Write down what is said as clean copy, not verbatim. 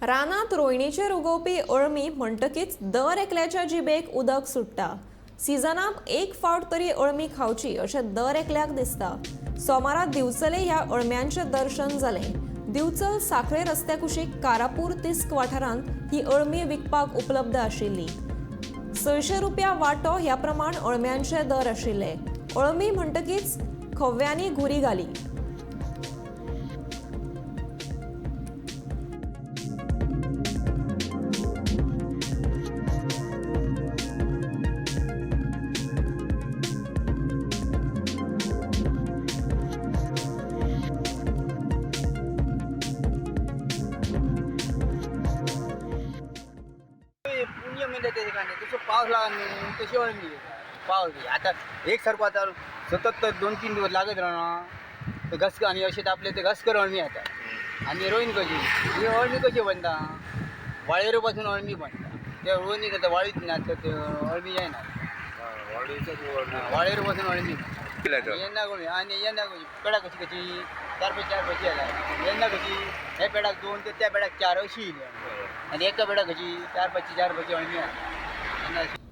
रानांत रोयणीचेर उगोवपी अळमी म्हणटकीच दर एकल्याच्या जिबेक उदक सुट्टा. सिजनाक एक फावट तरी अळमी खावची अशें दर एकल्याक दिसता. सोमारा दिवचले ह्या अळम्यांचें दर्शन जालें. दिवचल साखळे रस्त्या कुशीक कारापूर तिस्क वाठारांत ही अळमी विकपाक उपलब्ध आशिल्ली. 600 रुपया वांटो ह्या प्रमाण अळम्यांचे दर आशिल्ले. अळमी म्हणटकीच खव्यांनी घुरी घाली. पुण्य म्हणटा तेजे खातीर तसो पावस लागना न्हू तशी अळमी पावस बी आतां एक सारको आतां सतत तर 2-3 दिवस लागत रावना ते घस आनी अशें तापले ते घसकर अळमी येता आनी रोयन कशी ही अळमी कशी बनता वाळेर पासून अळमी बनता ते रोयनी करता वाळीच ना तर ते अळमी जायना वाळेर पासून अळमी येन्ना कमी आनी येन्ना कशी पेडा कशी कशी 4 पैसे 4 पैसे येयला येन्ना कशी हे पेडाक 2 ते त्या पेडाक 4 अशी येयली आनी एका पेडाक कशी 4 पैसे 4 पैसे अळमी आसा.